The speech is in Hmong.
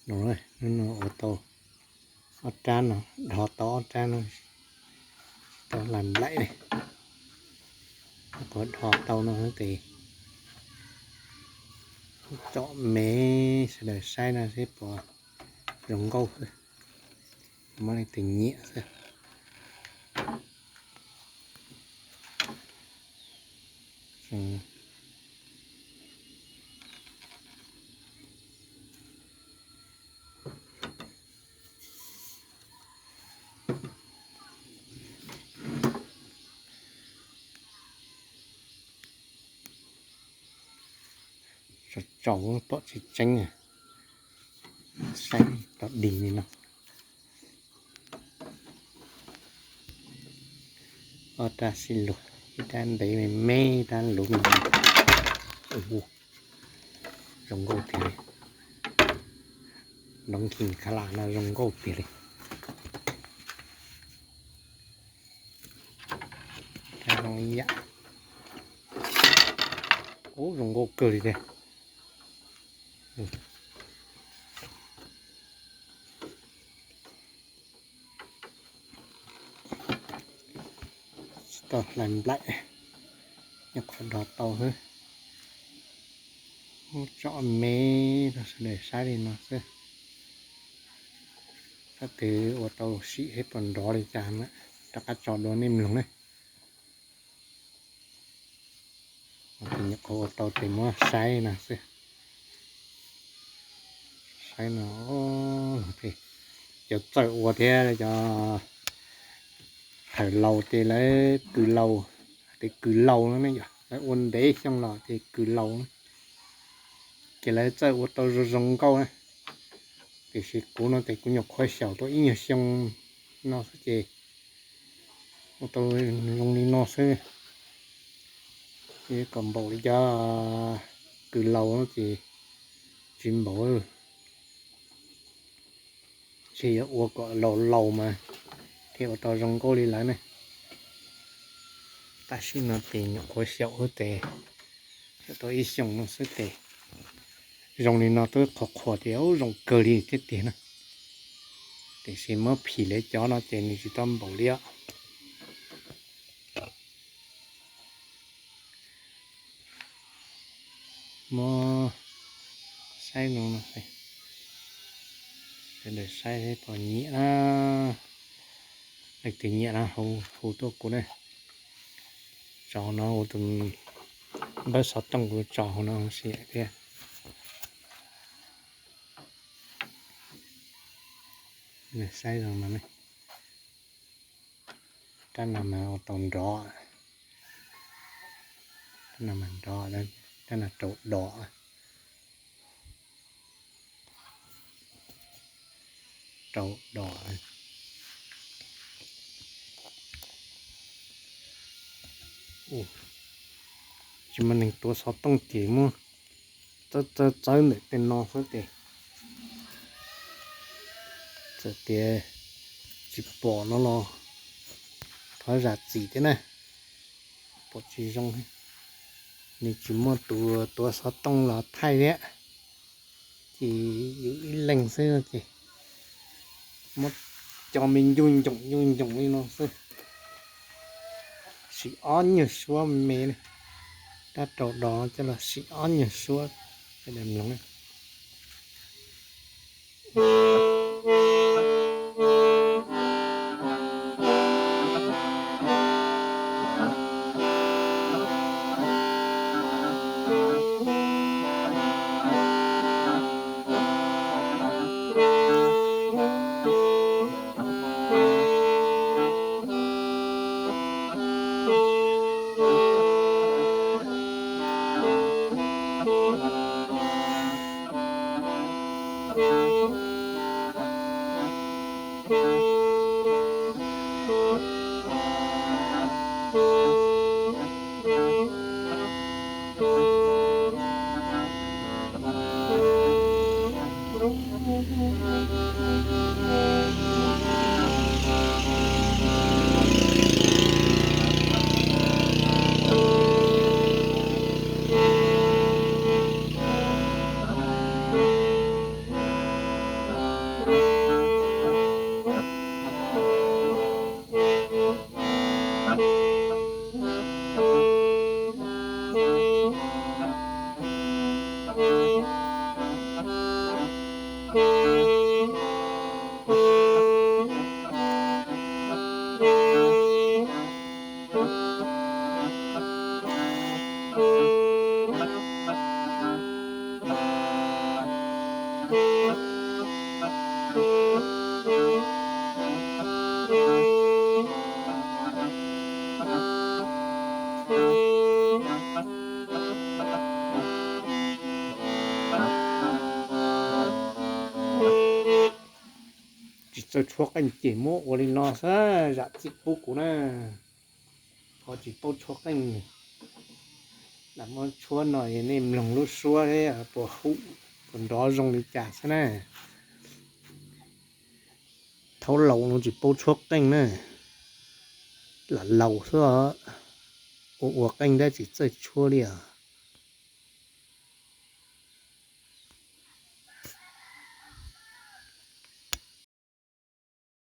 No, hnub no ua tau ob rab no, dhos tau ob rab no, tsis tau hlais nplaim li. Qhov dhos tau no ces tsom me sawv daws saib no seb puas zoo nkauj xwb, muab leej twg nyiam xwb. Tsaus tsaus pom tsis tseeb, saib tau dig li no. Ob rab sib luag, ib rab ntev me me, ib rab luv me me. Zoo nkauj tiag li. Donkey color no zoo nkauj tiag li. Rab zoo ib yam. Ub, zoo nkauj kawg li thiab. Tsis tau hlais nplaim, nyuam qhuav dhos tau xwb. Muab tsom me rau sawv daws saib li no xwb. Tab sis ua tau sim seb puas nrov li cas na, rov qab tso dua nej mloog na. Ces nyuam qhuav ua tau ces muab saib no xwb. Saib no, cov txawj ua thiab cov thaum laus ces lawv kws laus, hais tias kws laus no ne yom, lawv ua ntev xyoo los ces kws laus na, ces lawv txawj ua tau zoo zoo nkauj na. Tiam sis kuv no ces kuv nyuam qhuav xyaum tau ib nyuag xyoo no xwb ces ua tau zoo li no xwb. Kom npaum li cov kws laus no ces tsis npaum. Ntshe yuav ua kom laus laus mas thiaj ua tau zoo nkauj li lawv ne. Tam sim no ces nyuam qhuav xyaum xwb ces, xyaum tau ib xyoos no xwb ces zoo li no twb qhuas qhuas tias zoo kawg li thiab tiag na. Tiam sis muab phim lawv cov no ces nws tsis tau npaum li os. Muab saib no, sawv daws saib puas nyiam na. Leej twg nyiam no hu tuaj kuv na. Tso no ua tus npawb xov tooj kuv tso hauv no sim thiab. Saib zoo no ne. Rab no mas ua tau nrov, rab no mas nrov, rab no rau dos, rau dos. Tsis muaj neeg tuav xov tooj ces muab txawb txawb txawb ntawm tej no xwb ces txawm tias tsis pom no los thov zam txim thiab na. Pom tsis zoo, nws tsis muaj tus tuav xov tooj los thaij thiab, ces yus ib leeg xwb ces muab cov me ncuj ncoom ncuj ncoom li no xwb. Sim ob nyuag suab me ne, rab rau dos coj los sim ob nyuag suab, sawv daws mloog. Tsis txawj tshuab qeej ces muab ua li no xwb, zam txim pub kuv na. Ho tsis paub tshuab qeej, lam muab tshuab no nej mloog lub suab puas hum, puas nrov zoo li cas xwb na. Thaub laus no tsis paub tshuab qeej na, lam laus xwb os, ua ua qeej tab tsis txawj tshuab li os.